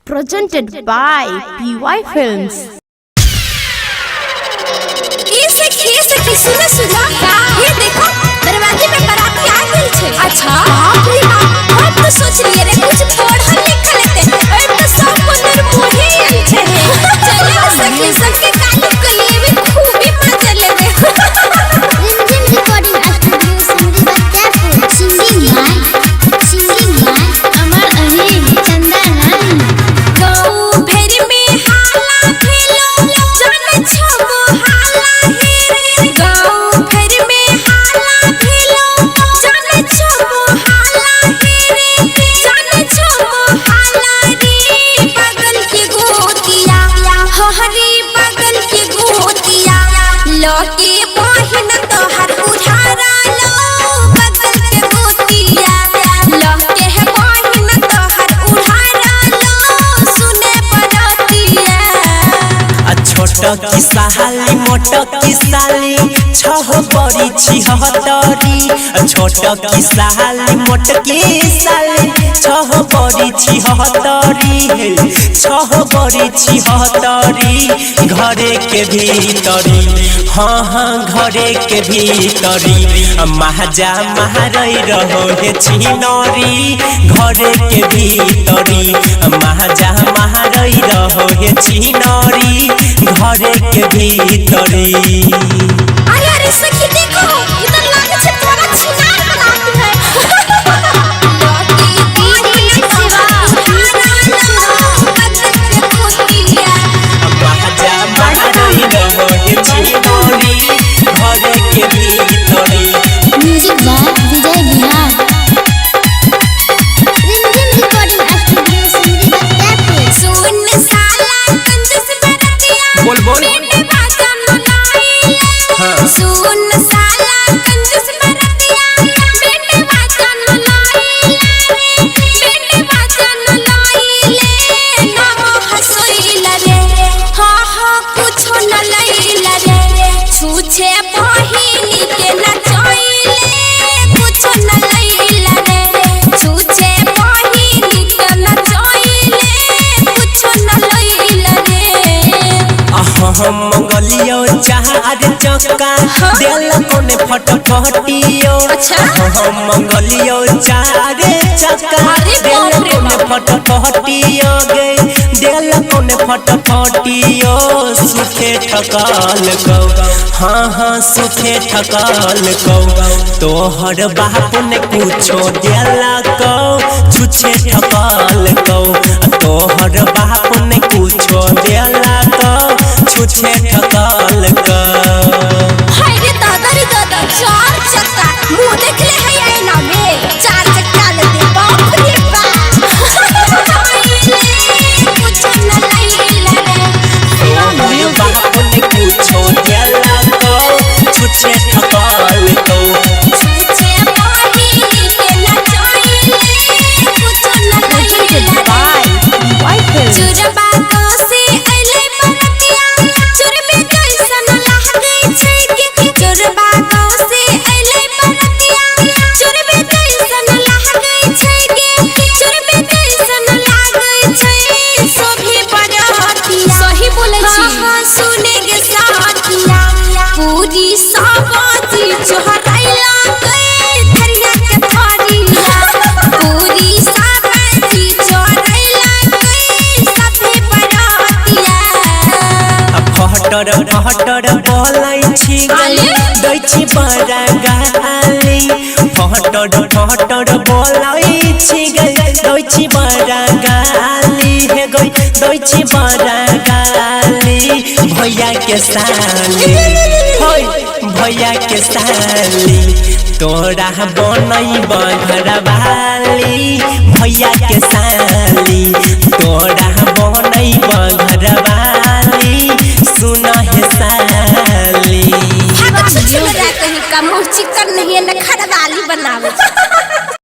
Presented by PY Films. ये सखी सुनो सुनो, ये देखो दरवाजे पे बाराती आ गेल छै। अच्छा बाप रे बाप, हम तो सोच लिए रे कुछ पढ़ल लिखल हेतै, ए तो सब बंदर मोहे आयल छै। चलो ना सखी सबके काटू के लिए भी खूबी मजा लेबे। Rimjhim recording studio Simri Bakhtiyarpur. Singing by Amar Ahir Chanda Rani. गाँव भर में हाला भेलो जाने छबो हाला हे रे। गाँव भर में हाला भेलो जाने छबो हाला हे रे। जाने छबो हाला रे बगल के गोतिया, हरी बगल के गोतिया लके बहिन तोहर उधारा लो। बगल के गोतिया लके बहिन तोहर उधारा लो। सुने बरतिया आ छोट की साली मोट की साली छह बड़ी छिहत्तरी। छोट की साली मोट की साली छह बड़ी छिहत्तरी, छह बड़ी छिहत्तरी घरे के भीतरी। हाँ हाँ घरे के भीतरी महाजा महारई रहो हे छिनरी। घरे के भीतरी महाजा महारई रहो हे छिनरी, घरे के भीतरी। अरे अरे सखी देखो, इधर लागे छै तोरा छिनार बारात है। लकी बहिन तोहर उधारा लो। बगल के गोतिया महाजा महारई रहो हे छिनरी, घरे के भीतरी। Music by Vijay Bihar. Rimjhim recording studio Simri Bakhtiyarpur. सुन साला कंजूस बरतिया, बोल बोल। बेटे बाजा मनाइले। हाँ। सुन साला कंजूस बरतिया, बेटे बाजा मनाइले रे। बेटे बाजा मनाइले, ना हंसोइला रे। हाँ हाँ कुछो न लइला रे। छूछे बहिनी के नचोइले, कुछो न लइला रे। छूछे बहिनी के नचोइले, कुछो न लइला रे। हम मंगलियो चार चक्का देल कोने फटफटियो। अच्छा। हम मंगलियो चार चक्का अरे देल बाप रे कोने बाप। फटफटियो गे, देल कोने फटफटियो। सुखे ठकल कौ, हाँ हाँ सुखे ठकल कौ, तोहर बाप ने कुछो देला कौ। छुछे ठकल कौ, तोहर बाप ने कुछो देला कौ, छुछे ठकल कौ। हाय रे दादा रे दादा, चार चक्का मुंह देख ले है आईना में, चार चक्का लेते बाप रे बाप। कुछ न लइला रे। तोहर बाप ने कुछो देला कौ, छुछे ठकल कौ। छूछे बहिनी के नचोइले, कुछ न Presented लइला रे। by PY Films. चुरबा गाँव से अइले बरतिया, चुरबे जैसन लागै छै के। चुरबा गाँव से अइले बरतिया, चुरबे जैसन लागै छै के। चुरबे जैसन लागै छै सभी बरतिया। सही बोलै छी। हाँ सुने गे साथिया, पूरी साबाजी चोहराइला गे थरिया के थरिया। पूरी साबाजी चोहराइला गे सभी बरतिया। फहटर फहटर बोलै छी आले? दै छी बड़ा गाली। फहटर फहटर बोलै छी गै, दै छी बड़ा गाली हे गै, दै छी बड़ा गाली भैया के साली। होय भैया के साली तोरा बनै बघरवाली। भैया के साली तोरा बनै बघरवाली, सुन हे साली। भागो छुछु में रह कहीं का मुँह चिकन नहीं है न खरवाली बनावे।